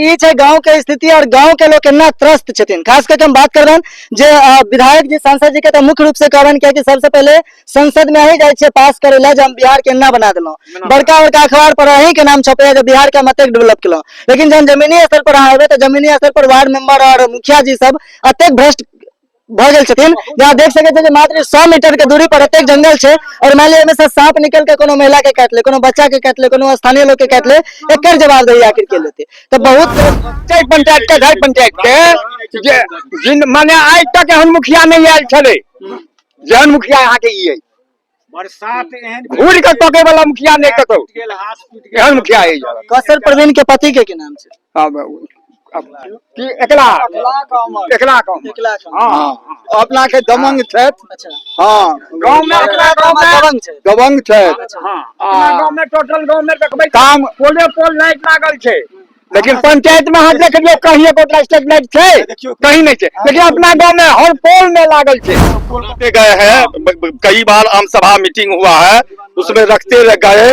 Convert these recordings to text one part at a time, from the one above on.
ई छै गांव के स्थिति और गांव के लोग केना त्रस्त छथिन। खास करके हम बात करबनि जे विधायक जी, सांसद जी के तऽ मुख्य रूप से कहबनि, कियाकि सबसे पहिले संसद में अहीं जाइ छियै पास करे ला जे हम बिहार के एना बना देलहुँ। बड़का बड़का अखबार पर अहीं के नाम छपैया जे बिहार के हम एतेक डेवलप केलहुँ, लेकिन जहन जमीनी स्तर पर अहाँ एबै तऽ जमीनी स्तर पर वार्ड मेंबर और मुखिया जी सब एतेक भ्रष्ट भऽ गेल छथिन जे अहाँ देख सकै छियै जे मात्र 100 मीटर के दूरी पर एतेक जंगल छै और मानि लिअ एहिमे से सांप निकल के कोनो महिला के काटि ले, कोनो बच्चा के काटि ले, कोनो स्थानीय लोग के काटि ले, एकर जवाबदेही आखिर के लेतै? तऽ बहुत चारि पंचायत के, ढाई पंचायत के जे जिन माने आइ तक एहन मुखिया नहि आयल छलै जेहन मुखिया अहाँके ई अइ। बरसात एहन घूरि कऽ तकै वाला मुखिया नहि कतौ, टूटि गेल, हाथ टूटि गेल। एहन मुखिया अइ। कौशल प्रवीण के पति के की नाम छै? की एकला एकला गाँव। एकला। हाँ, अपना के दबंग छथि। अच्छा। हाँ। गाँव में, अपना गाँव में दबंग छै। दबंग छथि। हाँ, अपना गाँव में टोटल गाँव में देखबै काम पोले पोल लाइट लागल छै, लेकिन पंचायत में अहाँ देख लियौ कहीं एकोटा स्ट्रीट लाइट छै? कहीं नहीं छै, लेकिन अपना गाँव में हर पोल में लागल छै। रखते गए हैं, कई बार आम सभा मीटिंग हुआ है, उसमें रखते गए,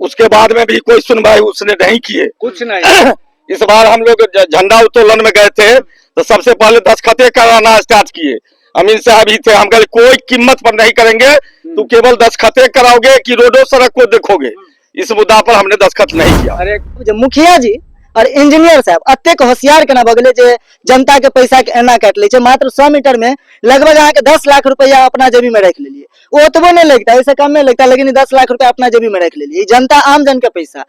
उसके बाद में भी कोई सुनवाई उसने नहीं किए। कुछ नहीं। इस बार हम लोग झंडा उत्तोलन में गए थे तो सबसे पहले दस्तखतें कराना स्टार्ट किए। अमीन साहब ही थे। हम कहे कोई कीमत पर नहीं करेंगे, तो केवल दस्तखतें कराओगे कि रोडो सड़क को देखोगे? इस मुद्दा पर हमने दस्तखत नहीं किया। अरे। जे मुखिया जी और इंजीनियर साहब एतेक होशियार केना भऽ गेलै जे जनता के पैसा के एना काटि लै छै? मात्र 100 मीटर में लगभग अहाँके 10 लाख रुपया अपना जेबी में राखि लेलियै। ओ ओतबो नहि लगता, ओहिसँ कमे लगता, लेकिन ई 10 लाख रुपया अपना जेबी में राखि लेलियै, ई जनता आम जन के पैसा।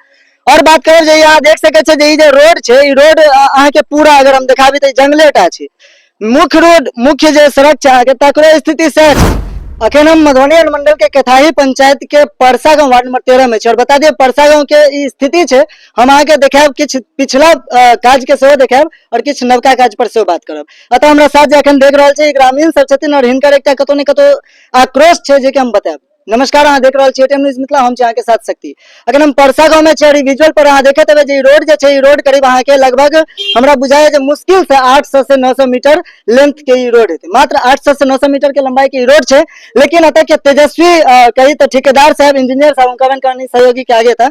और बात करब जे अहाँ देख सकै छियै जे ई जे रोड छै, ई रोड अहाँके पूरा अगर हम देखाबी तऽ ई जंगले टा छै। मुख्य रोड, मुख्य जे सड़क छै अहाँके, तकरो स्थिति सएह छै। अखन हम मधुबनी अनुमंडल के केथाही पंचायत के परसा गांव वार्ड नंबर 13 में छी और बता दिए परसा गांव के ई स्थिति छै। हम अहाँके देखायब किछु पिछला काज के सेहो देखायब और किछु नवका काज पर सेहो बात करब। अतः हमरा साथ जे अखन देख रहल छै, ई ग्रामीण सब छथिन और हिनकर एकटा कतौ ने कतौ आक्रोश छै जे कि हम बतायब। नमस्कार, अहाँ देख रहल छी एटीएम न्यूज मिथिला, हम छी अहाँके साथ शक्ति। अखन हम परसा गांव में छी और ई विजुअल पर अहाँ देखैत हेबै जे ई रोड जे छै, ई रोड करीब अहाँके लगभग हमरा बुझाइए जे मुश्किल से 800 से 900 मीटर लेंथ के ई रोड हेतै। मात्र 800 से 900 मीटर के लंबाई के ई रोड छै, लेकिन एतऽ के तेजस्वी कही तऽ ठेकेदार साहब, इंजीनियर साहब, हुनका कनि सहयोगी के आगे था,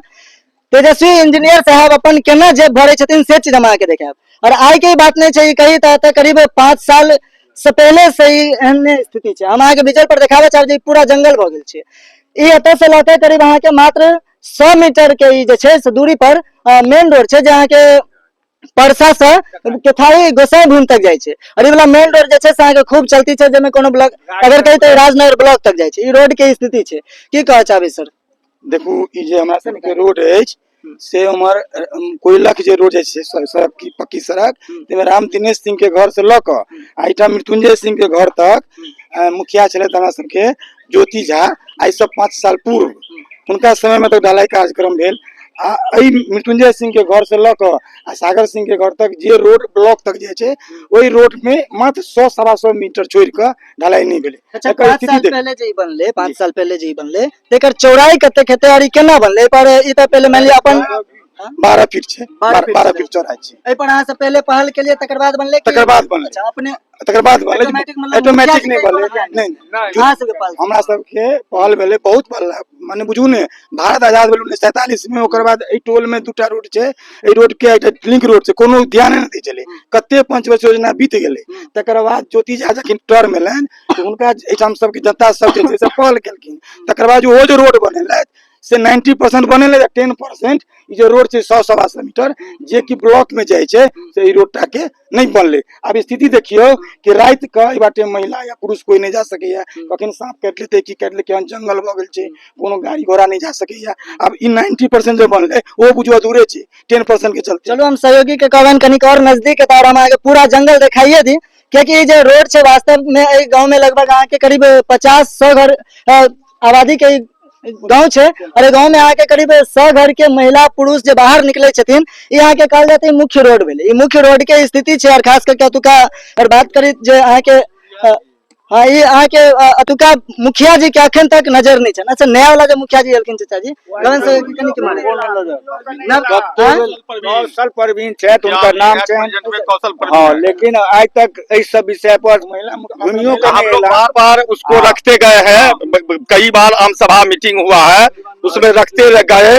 तेजस्वी इंजीनियर साहब अपन केना जेब भरै छथिन से चीज हम अहाँके देखायब। और आइ के ई बात नहि छै, ई कही तऽ एतऽ करीब 5 साल से पहले से ही एहने स्थिति छै। हम अहाँके विजुअल पर देखाबऽ चाहब जे ई पूरा जंगल भऽ गेल छै। ई एतऽ से लऽ के करीब अहाँके मात्र 100 मीटर के ई जे छै से दूरी पर मेन रोड छै जे अहाँके परसा से केथाही गोसाई भूमि तक जाइ छै और ई वाला मेन रोड जे छै से अहाँके खूब चलती छै, जाहिमे कोनो ब्लॉक अगर कही तऽ राजनगर ब्लॉक तक जाइ छै। ई रोड के स्थिति छै। की कहऽ चाहबै सर? देखू, ई जे हमरा सबके रोड अछि से उम्हर कोइलख जे रोड जाइ छै, सड़क की पक्की सड़क, ताहिमे राम दिनेश सिंह के घर से लऽ कऽ आ एहिठाम मृत्युंजय सिंह के घर तक मुखिया छलथि हमरा सबके ज्योति झा। आइ से 5 साल पूर्व हुनका समय में तऽ ढलाई कार्यक्रम भेल आ एहि मृत्युंजय सिंह के घर से लऽ कऽ आ सागर सिंह के घर तक जे रोड ब्लॉक तक जाइ छै, ओहि रोड में मात्र 100 125 मीटर छोड़ि कऽ ढलाई नहि भेलै। अच्छा। एकर 5 स्थिति साल देख पहले जे ई बनलै, 5 साल पहले जे ई बनलै, तेकर चौड़ाई कतेक हेतै और ई केना बनलै? एहि पर ई तऽ पहिले मानि लिअ अपन 12 फीट छै। 12 फीट 12 छलै। फीट चौड़ाई छै। एहि पर अहाँ सब पहले पहल केलिए तकर बाद बनलै कि तकर बाद बनलै। अच्छा, अपने तकर बाद बनलै। ऑटोमेटिक मतलब ऑटोमेटिक मुखिया नहि जी के बनलै। कोनो ध्यान नहि, नहि। अहाँ सबके पहल हमरा सबके पहल भेलै, बहुत पहल। माने बुझू ने, भारत आजाद भेल 1947 में, ओकर बाद एहि टोल में दूटा रोड छै। एहि रोड के एकटा लिंक रोड छै, कोनो ध्यान नहि दै छलै। कते पंचवर्ष योजना बीत गेलै। तकर बाद ज्योति झा जखन टर्म एलनि तऽ हुनका एहिठाम सबके जनता सब जे छै से पहल केलखिन। तकर बाद ओहो जे रोड बनेलथि से 90% बनेलै, 10% ई जे रोड छै 100 125 मीटर जे कि ब्लॉक में जाइ छै से ई रोड टा के नहि बनलै। आब स्थिति देखियौ कि राति के एहि बाटे महिला या पुरुष कोई नहि जा सकैया। कखन साँप काटि लेतै, की काटि लेतै, केहन जंगल भऽ गेल छै, कोनो गाड़ी घोड़ा नहि जा सकैया। आब ई 90% जे बनलै ओ बुझू अधूरे छै 10% के चलते। चलू, हम सहयोगी के कहबनि कनिक और नजदीक एता और हम अहाँके पूरा जंगल देखाइए दी, कियाकि ई जे रोड छै वास्तव में एहि गाँव में लगभग अहाँके करीब 50-100 घर आबादी के ई गाँव छै और एहि गाँव में अहाँके करीब 100 घर के महिला पुरुष जे बाहर निकले छथिन, ई अहाँके कहल जाइत ई मुख्य रोड भेलै। ई मुख्य रोड के स्थिति छै। और खास करके अतुका अगर बात करी जे अहाँके हाँ, ई अहाँके अतुका मुखिया जी के अखन तक नजर नहि छनि। अच्छा, नया वाला जे मुखिया जी एलखिन चाचा जी, गगन सर कनि के मारे कौशल प्रवीण छथि, हुनकर नाम छनि। कौशल प्रवीण। हाँ, लेकिन आइ तक एहि सब विषय पर घुमियो के हम नहि लोग एला। बार बार उसको रखते गए हैं, कई बार आम सभा मीटिंग हुआ है, उसमें रखते गए,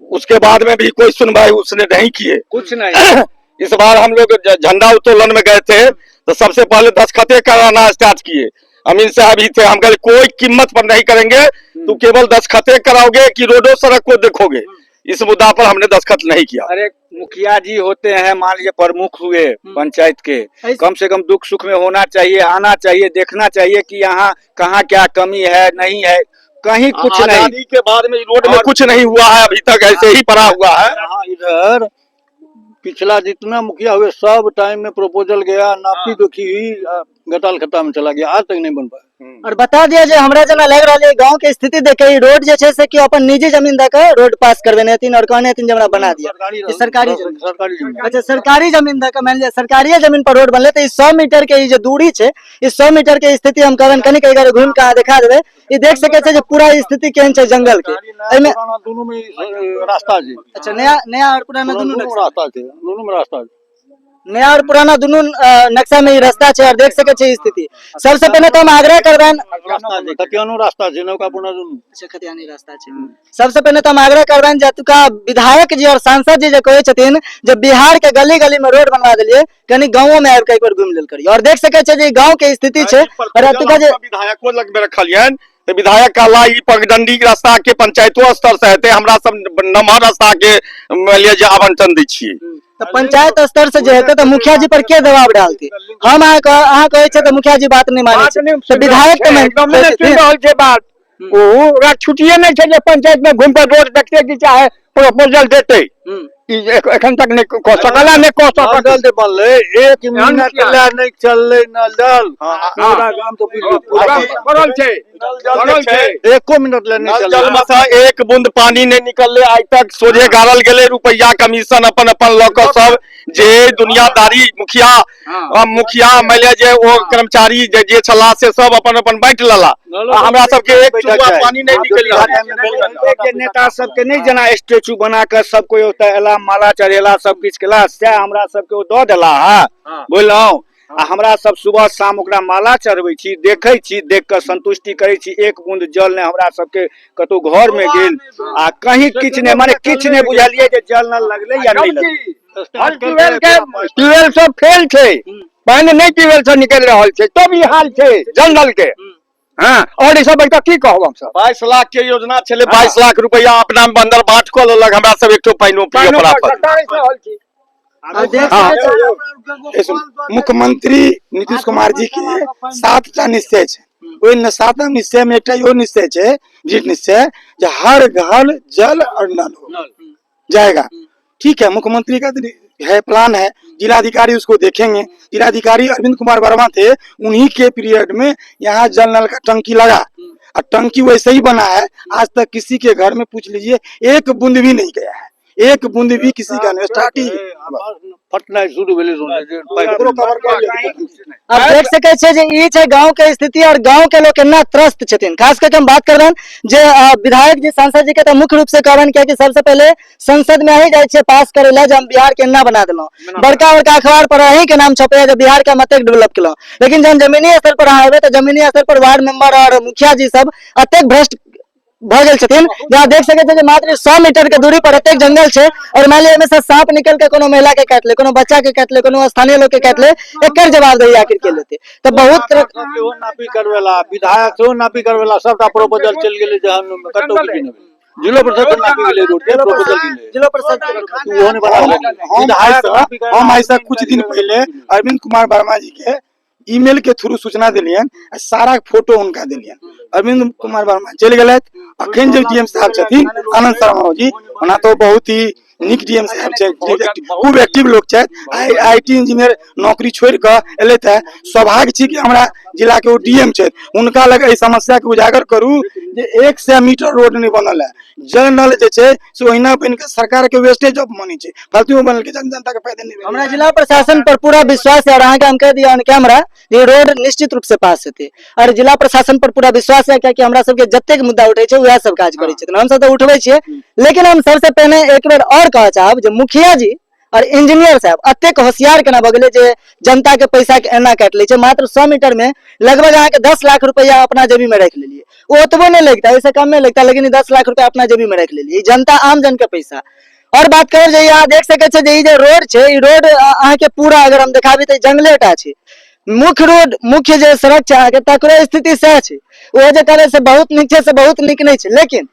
उसके बाद में भी कोई सुनवाई उसने नहीं किए। कुछ नहीं। इस बार हम लोग झंडा उत्तोलन में गए थे तो सबसे पहले दस्तखतें कराना स्टार्ट किए। अमीन साहब ही थे, हम कहे कोई कीमत पर नहीं करेंगे, तो केवल दस्तखतें कराओगे कि रोडों सड़क को देखोगे। इस मुद्दा पर हमने दस्तखत नहीं किया। अरे मुखिया जी होते हैं, मान लीजिए प्रमुख हुए पंचायत के, कम से कम दुख सुख में होना चाहिए, आना चाहिए, देखना चाहिए कि यहाँ कहाँ क्या कमी है नहीं है, कहीं कुछ नहीं। आजादी के बाद में रोड में कुछ नहीं हुआ है, अभी तक ऐसे ही पड़ा हुआ है। यहाँ इधर पिछला जितना मुखिया हुए सब टाइम में प्रपोजल गया, नापी दुखी हुई, गताल खत्ता में चला गया, आज तक नहीं बन पाया। और बता दिया जे हमरा जेना लागि रहल है गांव के स्थिति देख के, ई रोड जे छै से कि अपन निजी जमीन दऽ के रोड पास करबेने हथिन और कहने हथिन जे हमरा बना दिया। ई सरकारी जमीन। सरकारी जमीन। अच्छा, सरकारी जमीन दऽ के, मानि लिअ सरकारिये जमीन पर रोड बनलै तऽ ई 100 मीटर के ई जे दूरी छै, ई 100 मीटर के स्थिति हम कहबनि कनिक अगर घुमि के अहाँ देखा देबै। ई देख सकै छै जे पूरा स्थिति केहन छै जंगल के। एहिमे पुराना दोनों में रास्ता छै। अच्छा, नया नया और पुराना दुनू दोनों नक्शा। रास्ता छै, दोनों में रास्ता छै। नया और पुराना दुनू नक्शा में ई रास्ता छै और देख सकै छै स्थिति। सबसे पहिने तऽ हम आग्रह करबनि, रास्ता छै, खतियानो रास्ता छै, नौका पुराना दुनू। अच्छा, खतियानी रास्ता छै। सबसे पहिने तऽ हम आग्रह करबनि जे एतुका विधायक जी और सांसद जी जे कहै छथिन जे बिहार के गली गली में रोड बनवा देलियै, कनि गाँवो में आबि के एक बेर घुमि लेल करियौ। और देख सकै छै जे गाँव के स्थिति छै और एतुका जे विधायको लग में रखलियनि तऽ विधायक कहला ई पगडंडी के रास्ता के पंचायतो स्तर से हेतै, हमरा सब नमहर रास्ता के मानि लिअ जे आवंटन दै छियै। तऽ पंचायत स्तर से जे हेतै तऽ मुखिया जी पर के दबाव डालतै? हम अहाँ अहाँ कहै छियै तऽ मुखिया जी बात नहि मानै छै, तऽ विधायक तऽ एकदम नहि सुनि रहल छै बात। ओ ओकरा छुट्टिए नहि छै जे पंचायत में घुमि कऽ रोड देखतै कि चाहे प्रपोजल देतै। ई एखन तक नहि कऽ सकल आ नहि कऽ नल सकल। जल जे बनलै, एक मिनट मुखिया। लए नहि चललै नल जल, पूरा गाम तो पूरा पड़ल छै, पड़ल छै। एको मिनट लए नहि नल चललै। जल में से एक बूंद पानी नहीं निकलले आइ तक, सोझे गाड़ल गेलै रुपैया कमीशन अपन अपन लऽ कऽ सब जे दुनियादारी मुखिया मुखिया मानि लिअ जे ओ कर्मचारी जे जे छलाह से सब अपन अपन बांटि लेला आ हमरा सबके एक चुआ पानी नहि निकलि रहल। के नेता सबके नहि जेना स्टेचू बना कऽ सब कोई ओतऽ एला, माला चढ़ेला, सब किछु केला, सएह हमरा सबके ओ दऽ देला हा, बुझलहुँ? आ हमरा सब सुबह शाम ओकरा माला चढ़बै छी, देखै छी, देख कऽ संतुष्टि करै छी। एक बूंद जल नहि हमरा सबके कतौ घर में गेल आ कहीं किछु नहि, माने किछु नहि बुझलियै जे जल नल लगलै या नहि लगलै। हर ट्यूबवेल के ट्यूबवेल सब फेल छै, पानि नहि ट्यूबवेल से निकलि रहल छै, तब ई हाल छै जंगल के। हाँ, और ई सब बढ़िकऽ की कहब हमसब? 22 लाख के योजना छलै, 22 लाख रुपया अपना में बंदर बांट कऽ लेलक, हमरा सब एकठो पानिओ पिए प्राप्त। आ देख सकै छै। मुख्यमंत्री नीतीश कुमार जी के 7टा निश्चय छै, ओहि 7 निश्चय में एकटा इहो निश्चय छै, दृढ़ निश्चय जे हर घर जल और नल हो जाएगा। ठीक है, मुख्यमंत्री का है प्लान है, जिलाधिकारी उसको देखेंगे। जिलाधिकारी अरविंद कुमार वर्मा थे, उन्हीं के पीरियड में यहाँ जल नल का टंकी लगा और टंकी वैसे ही बना है, आज तक किसी के घर में पूछ लीजिए एक बूंद भी नहीं गया है, एक बूंद भी किसी का नहीं। स्टार्टिंग फटनाइ शुरू भेलै सोने। ओकरो कवर कर लिअ। अब देख सकै छियै जे ई छै गांव के स्थिति और गांव के लोग केना त्रस्त छथिन। खास करके हम बात करबनि जे विधायक जी सांसद जी के तऽ मुख्य रूप से कहबनि, कियाकि सबसे पहिले संसद में अहीं जाइ छियै पास करे लए जे हम बिहार के एना बना देलहुँ, बड़का बड़का अखबार पर अहीं के नाम छपैया जे बिहार के हम एतेक डेवलप केलहुँ, लेकिन जहन जमीनी स्तर पर अहाँ एबै तऽ जमीनी स्तर पर वार्ड मेंबर और मुखिया जी सब एतेक भ्रष्ट भऽ गेल छथिन। जहाँ देख सकै छियै जे मात्र 100 मीटर के दूरी पर एतेक जंगल छै और मानि लिअ एहिमे से सांप निकल के कोनो महिला के काटि ले, कोनो बच्चा के काटि ले, कोनो स्थानीय लोग के काटि ले, एकर जवाबदेही आखिर के लेतै? तऽ बहुत तरह सेहो नापी करवेला, विधायक सेहो नापी करवेला, सबटा प्रपोजल चलि गेलै जहन कतौ किछु नहि भेलै। जिलो परिषद के नापी गेलै रोड के प्रपोजल गेलै, जिला परिषद के रोड। ओहो नहि बना हम विधायक। हम आइ से कुछ दिन पहले अरविंद कुमार वर्मा जी के ईमेल के थ्रू सूचना देलियनि आ सारा फोटो हुनका देलियनि। अरविंद कुमार वर्मा चलि गेलथि। अखन जे डीएम साहब छथिन आनंद शर्मा जी, ओना तऽ बहुत ही नीक डीएम साहब छथि, खूब एक्टिव लोक छथि, I T engineer नौकरी छोड़ि कऽ एलथि हेँ। सौभाग्य छी कि हमरा जिला के ओ डीएम छथि, हुनका लग एहि समस्या के उजागर करू जे 100 मीटर रोड नहि बनल है, जल नल जे छै से ओहिना बनि कऽ सरकार के वेस्टेज ऑफ मनी छै, फालतू बनल के जन जनता के फायदा नहि भेलै। हमरा जिला प्रशासन पर पूरा विश्वास है और अहाँके हम कहि दिअ ऑन कैमरा जे रोड निश्चित रूप से पास हेतै और जिला प्रशासन पर पूरा विश्वास है, कियाकि हमरा सबके जतेक मुद्दा उठै छै वएह सब काज करै छथिन। हमसब तऽ उठबै छियै, लेकिन हम सबसे पहिने एक बेर और कहऽ चाहब जे मुखिया जी और इंजीनियर साहब एतेक होशियार केना भऽ गेलै जे जनता के पैसा के एना काटि लै छै? मात्र 100 मीटर में लगभग अहाँके 10 लाख रुपया अपना जेबी में राखि लेलियै, ओ ओतबो नहि लगता, ओहिसँ कमे लगता, लेकिन ई 10 लाख रुपया अपना जेबी में राखि लेलियै, ई जनता आम जन के पैसा। और बात करल जाइए, अहाँ देख सकै छियै जे ई जे रोड छै, ई रोड अहाँके पूरा अगर हम देखाबी तऽ जंगले टा छै। मुख्य रोड, मुख्य जे सड़क छै अहाँके, तकरो स्थिति सएह छै। ओ जे कहबै से बहुत नीक छै, से बहुत नीक नहि छै, लेकिन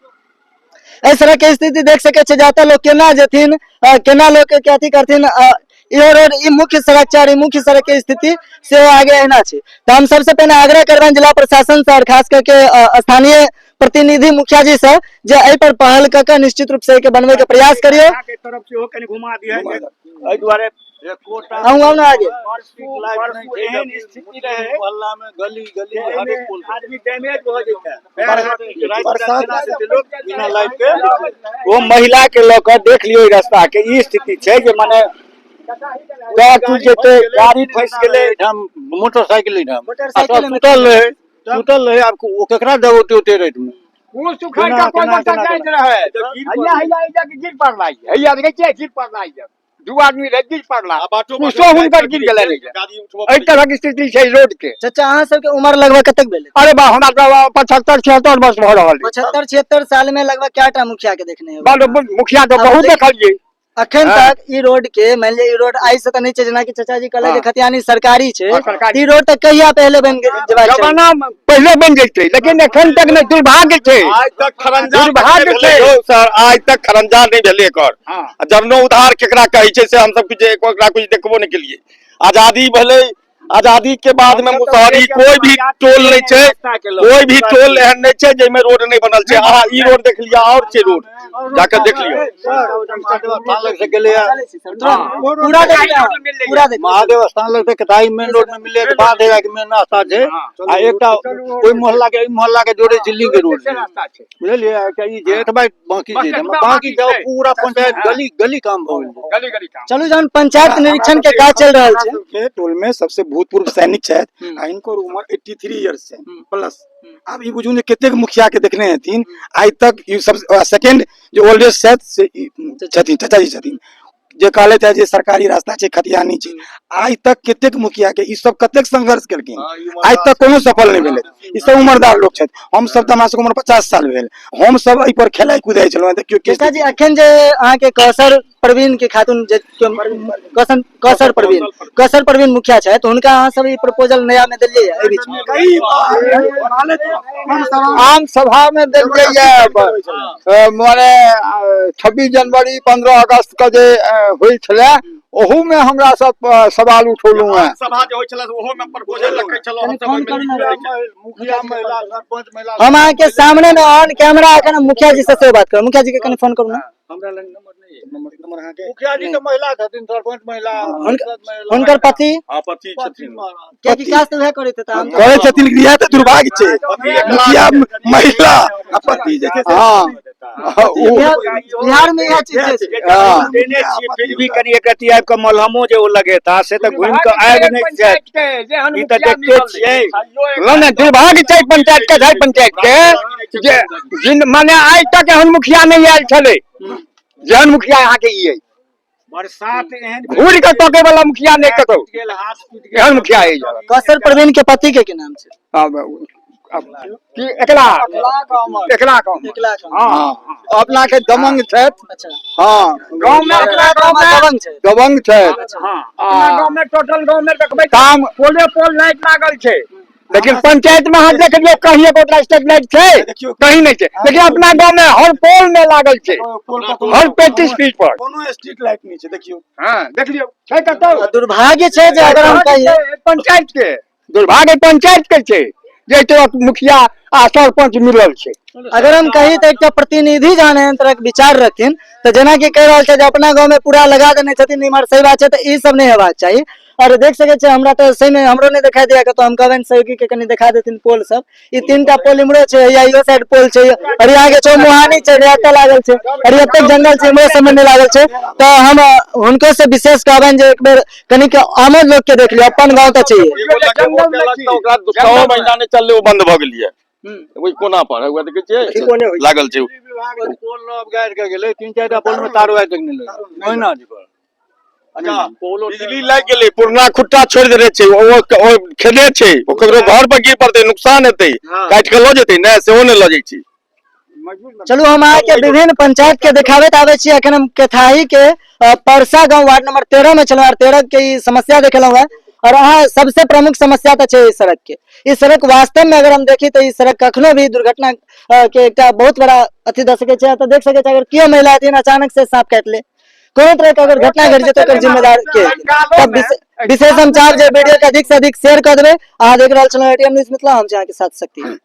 एहि सड़क के स्थिति देख सकै छियै जे एतऽ लोक केना जेथिन, केना लोक के अथी करथिन। इहो रोड, ई मुख्य सड़क छै और ई मुख्य सड़क के स्थिति सेहो आगे एहिना छै। तऽ हम सबसे पहिने आग्रह करबनि जिला प्रशासन से और खास करके स्थानीय प्रतिनिधि मुखिया जी से जे एहि पर पहल कऽ के निश्चित रूप से एहिके बनबै के प्रयास करियौ। के तरफ से हो कनि घुमा दिअ, एहि दुआरे अहूँ आउ ने आगे। परसू एहन स्थिति रहे मोहल्ला में गली गली जे हर एक एहिमे पोल पे। आदमी डैमेज भऽ जेतै। बरसात लोग बिना लाइट के ओ महिला के लऽ कऽ देख लियौ, रास्ता के ई स्थिति छै जे मने पैर टूटि जेतै, गाड़ी फँसि गेलै। एहिठाम मोटरसाइकिल एहिठाम मोटरसाइकिल में सुतल रहे, सुतल रहे। आब ओ केकरा दबोते ओते राति में? ओ सुखाड़ केना के कोई केना बच्चा केना जाइत केना रहे, हैया हैया हैया के गिर पड़ला, हैया देखै छियै गिर पड़ला। दू आदमी रहे, गिर पड़ला, कुशो हुनकर गिर गेलै। एहि तरहक स्थिति छै रोड के। चाचा, अहाँ सबके उम्र लगभग कतेक भेलै? अरे बा, हमरा तऽ 75 76 वर्ष भऽ रहल अछि। 75 76 साल में लगभग क्या टा मुखिया के देखने हेबै? बाल मुखिया तऽ बहुत देखलियै। अखन तक ई रोड के मान लिअ, ई रोड आइ से तऽ नहि छै, जेनाकि चाचा जी कहले जे खतियानी सरकारी छै। हाँ, सरकारी। ई रोड तऽ कहिया पहले बनि जेबाक चाही? जमाना पहिले बनि जैतै, लेकिन एखन तक नहि। दुर्भाग्य छै। आइ तक खरंजा दुर्भाग्य भेलै छै। यौ सर, आइ तक खरंजा नहि भेलै एकर। आ जरनो उधार केकरा कहै छै से हमसब किछु ओकरा कुछ देखबो नहि केलियै। आजादी भेलै, आजादी के बाद में मुसहरी कोई भी टोल नहीं छै, कोई भी टोल एहन नहीं छै जाहिमे रोड नहीं बनल छै। अहाँ ई रोड देख लिअ, और छै रोड, जाके देख लिअ। स्थान लग से गेलै पूरा देख लिअ, पूरा देख। महादेव स्थान लग से कताई मेन रोड में मिले के बाद है मेन रास्ता छै, आ एकटा ओहि मोहल्ला के एहि मोहल्ला के जोड़े छै लिंक रोड छै, बुझलियै? एकटा ई जे एतबा बाकी छै, बाकी जाओ पूरा पंचायत गली गली काम भऽ गेल। गली गली काम। चलू, जहन पंचायत निरीक्षण के काज चलि रहल छै। के टोल में सबसे भूतपूर्व सैनिक छथि आ हिनकर उम्र 83 इयर्स छै प्लस। आब ई बुझू जे कतेक मुखिया के देखने हेथिन आइ तक। ई सब सेकेंड जे ओल्डेस्ट छथि से ई छथिन, चाचा जी छथिन, जे कहले जे सरकारी रास्ता छै, खतियानी छै। आइ तक कतेक मुखिया के ई सब कतेक संघर्ष केलखिन, आइ तक कोनो सफल नहि भेलै। ई सब उम्रदार लोक छथि। हम सब तऽ हमरा सबके उम्र 50 साल भेल, हम सब एहि पर खेलाइ कुदाइ छलहुँ। देखियौ की चाचा जी, अखन जे अहाँके कौशर प्रवीण के खातून जे कौशन कौशर प्रवीण, कौशर प्रवीण मुखिया छथि, हुनका अहाँ सब ई प्रपोजल नया में देलियै एहि बीच में? कई बार आम सभा में देलियै, माने 26 जनवरी 15 अगस्त के जे होइ छलै, ओहू में हमरा सब सवाल उठौलहुँ हेँ। सभा जे होइ छलै ओहो में प्रपोजल रखै छलहुँ हम सब ओहिमे लिख लै छलियै। मुखिया महिला, सरपंच महिला। हम अहाँके सामने में ऑन कैमरा अखन मुखिया जी से सेहो बात करब। मुखिया जी के कनि फोन करू ने। हमरा लग नंबर नहीं है, नंबर नंबर अहाँके। मुखिया जी तऽ महिला छथिन, सरपंच महिला, हुनकर पति? हँ, पति छथिन। कियाकि काज तऽ उएह करैत हेता। हम करै छथिन, इएह तऽ दुर्भाग्य छै, मुखिया महिला आ पति जे छै से हँ, ओ बिहार में इएह चीज छै। हँ। देने छियै, फिर भी कनि एक रत्ती आबि कऽ मलहमो जे ओ लगेता से तऽ घुमि कऽ आबि नहि जायत, ई तऽ देखते छियै। नहि नहि, दुर्भाग्य छै पंचायत के, झाइ पंचायत के जे जिन माने आइ तक एहन मुखिया नहि आयल छलै जेहन मुखिया अहाँके ई अइ। बरसात एहन घूरि कऽ तके वाला मुखिया नहि कतौ गेल, हाथ टूटि गेल। एहन मुखिया अइ। कौशर प्रवीण के पति के की नाम छै? आब की एकला एकला गाँव। एक लाख। हँ, अपना के दमंग छथि। अच्छा। हँ, गाँव में अपना गाँव में दबंग छै? दबंग छथि। अपना गाँव में, टोटल गाँव में देखबै काम पोले पोल लाइट लागल छै, लेकिन पंचायत में अहाँ देख लियौ, कहीं एकोटा स्ट्रीट लाइट छै? देखियौ। कहीं नहि छै, लेकिन अपना गाँव में हर पोल में लागल छै, हर 35 फीट पर। कोनो स्ट्रीट लाइट नहि छै, देखियौ। हँ, देख लियौ, छै कतौ? दुर्भाग्य छै जे अगर हम कहिए पंचायत के दुर्भाग्य, पंचायत के छै जे एहि तरहक मुखिया आ सरपंच मिलल छै। अगर हम कही तऽ एकटा प्रतिनिधि जहन एहन तरहक विचार रखथिन तऽ जेनाकि कहि रहल छै जे अपना गाँव में पूरा लगा देने छथिन, इम्हर सही बात छै, तऽ ई सब नहि हेबाक चाही। और देख सकै छियै, हमरा तऽ सही में हमरो नहि देखाई दिया कतौ। हम कहबनि सहयोगी के कनि देखा देथिन पोल सब। ई तीनटा पोल इम्हरो छै, या इहो साइड पोल छै, और यहाँ के चौमुहानी छै, एतऽ लागल छै, और एतेक जंगल छै, इम्हरो सबमे नहि लागल छै। तऽ हम हुनको से विशेष कहबनि जे एक बेर कनिक आमो लोक के देख लियौ, अपन गाँव तऽ छैहे। एगो लगेबो केलक तऽ ओकरा 6 महीना नहि चललै, ओ बंद भऽ गेलियै। ओहि कोना पर ओकरा देखै छियै लागल छै। विभाग पोल नव गाड़ि के गेलै, तीन चारिटा पोल में तारो आइ तक नहि लगलै ओहिना जी पर। पोलो बिजली लागि गेलै, पुरना खुट्टा छोड़ि देने छै, ओ खेने छै, ओ ककरो घर पर गिर पड़तै, नुकसान हेतै, काटि कऽ लऽ जेतै ने, सेहो नहि लऽ जाइ छै। चलू हम अहाँके विभिन्न पंचायत के देखाबैत आबै छी। अखन हम केथाही के परसा गांव वार्ड नंबर 13 में छलहुँ और 13 के ई समस्या देखेलहुँ है। और अहाँ सबसे प्रमुख समस्या तऽ छै ई सड़क के। ई सड़क वास्तव में अगर हम देखी तऽ ई सड़क कखनो भी दुर्घटना के एकटा बहुत बड़ा अथी दऽ सकै छै। तऽ देख सकै छै अगर केओ महिला हथिन अचानक से सांप काटि ले, कोनो तरह के अगर घटना घटि जेतै ओकर जिम्मेदार के? तब विशेष हम चाहब जे वीडियो के अधिक से अधिक शेयर कऽ देबै। अहाँ देख रहल छलहुँ एटीएम न्यूज मिथिला, हम छी अहाँके साथ शक्ति।